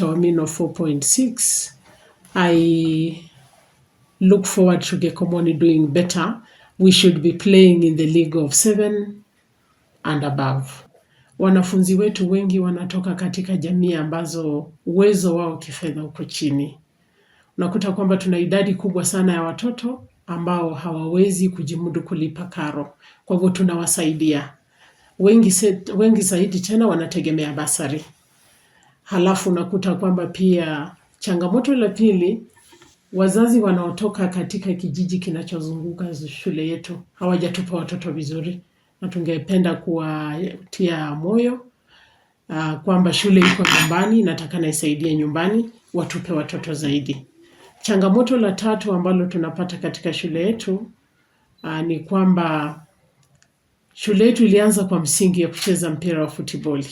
Tawamino 4.6. I look forward to Gekomoni doing better. We should be playing in the league of 7 and above. Wanafunzi wetu wengi wanatoka katika jamii ambazo uwezo wao kifedha uko chini. Unakuta kwamba tuna idadi kubwa sana ya watoto ambao hawawezi kujimudu kulipa karo. Kwa hivyo tunawasaidia. Wengi zaidi tena wanategemea basari. Halafu unakuta kwamba pia changamoto la pili, wazazi wanaotoka katika kijiji kinachozunguka shule yetu hawajatupa watoto vizuri, na tungependa kuwatia moyo kwamba shule iko nyumbani, nataka naisaidie nyumbani, watupe watoto zaidi. Changamoto la tatu ambalo tunapata katika shule yetu ni kwamba shule yetu ilianza kwa msingi ya kucheza mpira wa futiboli.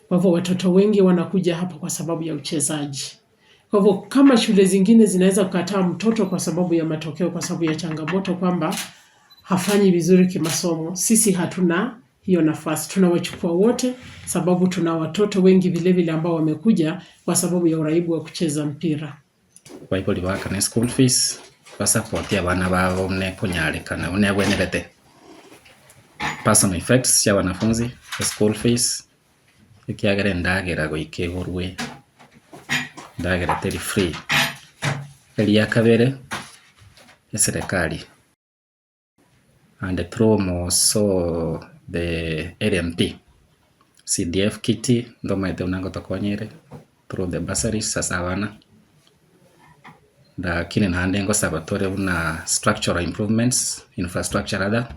Kwa hivyo watoto wengi wanakuja hapa kwa sababu ya uchezaji. Kwa hivyo kama shule zingine zinaweza kukataa mtoto kwa sababu ya matokeo, kwa sababu ya changamoto kwamba hafanyi vizuri kimasomo, sisi hatuna hiyo nafasi. Tunawachukua wote sababu tuna watoto wengi vile vile ambao wamekuja kwa sababu ya uraibu wa kucheza mpira. Baibori baakane school fees, basapoti abana babo buna ekonyarekana buna ebwenerete. Personal effects chia wanafunzi, school fees, ekiagera endagera goika egorwe, endagera teri free. Eria kabere, eserekari and through more so the LMP, CDF kitty ntomaete buna ngotokonyere through the bursaries ase abana, lakini naende ngosaba tore buna structural improvements, infrastructure rather,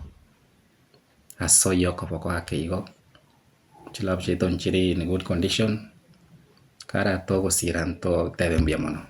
ase oywo okoboko ake igo, chilab chiaito nchire in good condition, kara togosira ntotebe mbuya mono.